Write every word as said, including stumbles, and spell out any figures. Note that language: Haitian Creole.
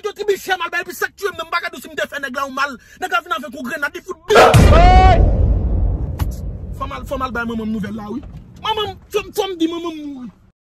nèg yo tribi chè m al bay, epi sa k tiye m nan, m pa ka di w si m te fè nèg la yon mal. Nèg la vin avèk yon grenad, li fout bi. Fò m al, fò m al bay manman m nouvèl la, wi. Manman m, fò m, fò m di manman m mouri.